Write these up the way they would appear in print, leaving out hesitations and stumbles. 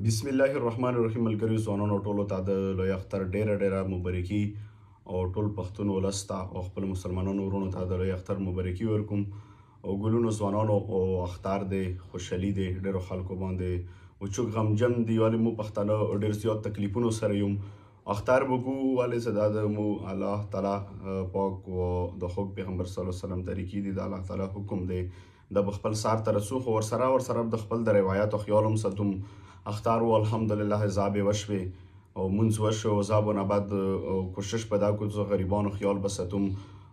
بسم الله الرحمن الرحیم. ملګریو، ځوانانو، ټولو ته د لوی اختر ډیره ډیره مبارکي او ټول پښتون ولس ته او خپل مسلمانانو ورونو ته د لوی اختر مبارکي ورکوم. او ګلونو ځوانانو، او اختر دی، خوشحالي دی ډیرو خلکو باندې او چوک غمجن دی. ولې مو پښتانه ډیر زیات تکلیفونو سره یوم. اختر بکو ولې چې دا د مو الله تعالی پاک او د خوږ پیغمبر صلی الله علیه وسلم طریقې دي، د الله تعالی حکم دی، د به خپل سار ته رسو، خو ورسره د خپل د روایاتو خیال هم ساتم. اختر و، الحمدلله، زابې وشوې او مونځ وشو. زابو نه بعد کوشش به دا کو چې غریبانو خیال به ساتم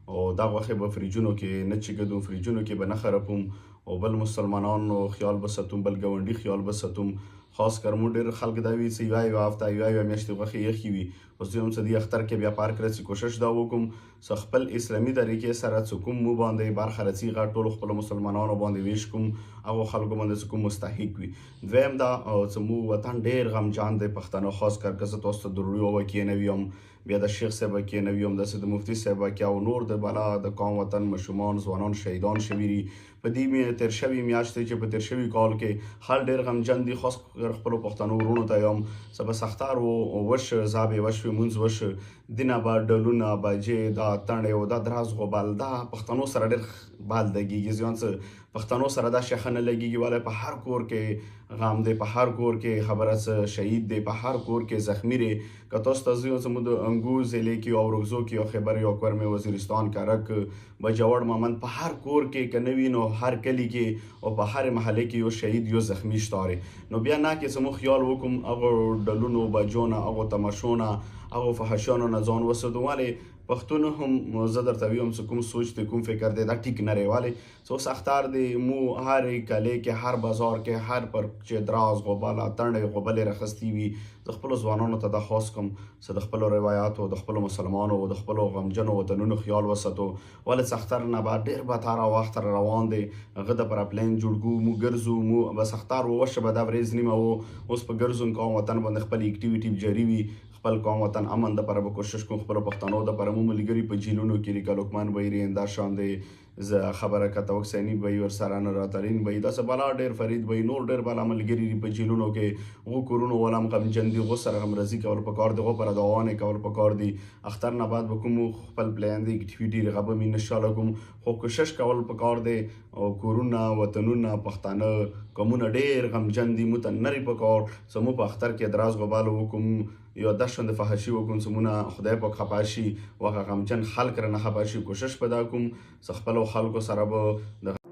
او دا غوښې به فریجونو کې نه چګدو، فریجونو کې به نه خرپوم او بل مسلمانانو خیال به ساتم، بل ګاونډي خیال به ساتم. خاص کر مو ډېر خلک دا وي چې یوه یوه هفته، یوه یوه میاشتې غوښې یخې وي. اوس زه هم چې دې اختر کې بیا پارک رسي، کوشش دا وکم چې خپل اسلامي طریقې سره چې کوم مو باندې برخه رسي، غا ټولو خپلو مسلمانانو باندې ویش کوم، هغو خلکو باندې چې کوم مستحق وي. دویم دا چې مو وطن ډېر غمجن دی پښتانه، خاص کر که زه تاسو ته د رویو کینوي یم، بیا د شیخ صاحب کینوي یم، داسې د مفتي صاحب کې او نور د بلا د قوم وطن مشومان ځوانان شهیدان شوي دي په دې می تیر شوي میاشتې چې په تیر شوي کال کې. خلک ډېر غمجن دي. خاص کر خپلو پښتنو وروڼو ته یم چې بس اختر و وش، زابې وشوې، مونځ وش، دینه به ډلونه بجې دا تڼې او دا دراز غوبل دا پښتنو سره ډېر بال لګېږي. ځان څه پښتنو سره دا شیخه نه لګېږي. ولې په هر کور کې غم دی، په هر کور کې خبره څه شهید دی، په هر کور کې زخمی دی. که تاسو ته زه زموږ د انګو ضلع کې او رګزو کې او خیبر او کورمې، وزیرستان، کرک، بجاوړ، مامند، په هر کور کې که نه وي نو هر کلي کې او په هر محلې کې یو شهید، یو زخمی شته. نو بیا نه کې زموږ خیال وکم، هغو ډلونو بجونه، هغو تماشونه، هغو فحشانو نه ځان وساتو. ولې پښتون هم زه درته ویم چې کوم سوچ دی، کوم فکر دی، دا ټیک نه دی. ولې چې اوس اختر دی، مو هر کلې کې، هر بازار کې، هر پر چې دراز غوبله تڼې غوبلې راخستې وي. زه خپلو ځوانانو ته دا خواست کوم چې د خپلو روایاتو، د خپلو مسلمانو او د خپلو غمجنو وطنونو خیال وساتو. ولې چې اختر نه بعد ډېر بتاره وخت را روان دی، هغه د پر پلان جوړ کو، مو ګرځو. مو بس اختر وشه به دا ورځ نیمه و اوس په ګرځون کوم وطن باندې خپل اکټیویټي جاری وي. خپل قوم وطن امن د پر به کوشش کوم، خپلو پښتنو د پر. مو ملګري په جیلونو کې لکه لقمان بهیري دا شان دی، زه خبره کته وکسنی به ور سره نه راترین به داسې بلا ډېر فرید به نور ډېر بلا ملګري په جیلونو کې. غو کورونو ولم غمجن دي، غو سره غمرزي کول پکار دي، غو پر دعوانه کول پکار دي. اختر نه بعد به کوم خپل پلان دی، اکټیویټي غبه مې ان شاء الله کوم، خو کوشش کول پکار دی. او کورونه وطنونه پښتانه کومونه ډېر غمجن دي، مو ته نری پکار سمو په اختر کې دراز غبالو وکم یو دشن د فحشي وکم، سمونه خدای پاک خپه شي، وغه غمجن خلک را نه خپه شي. کوشش پیدا کوم چې خپلو خلکو سره به د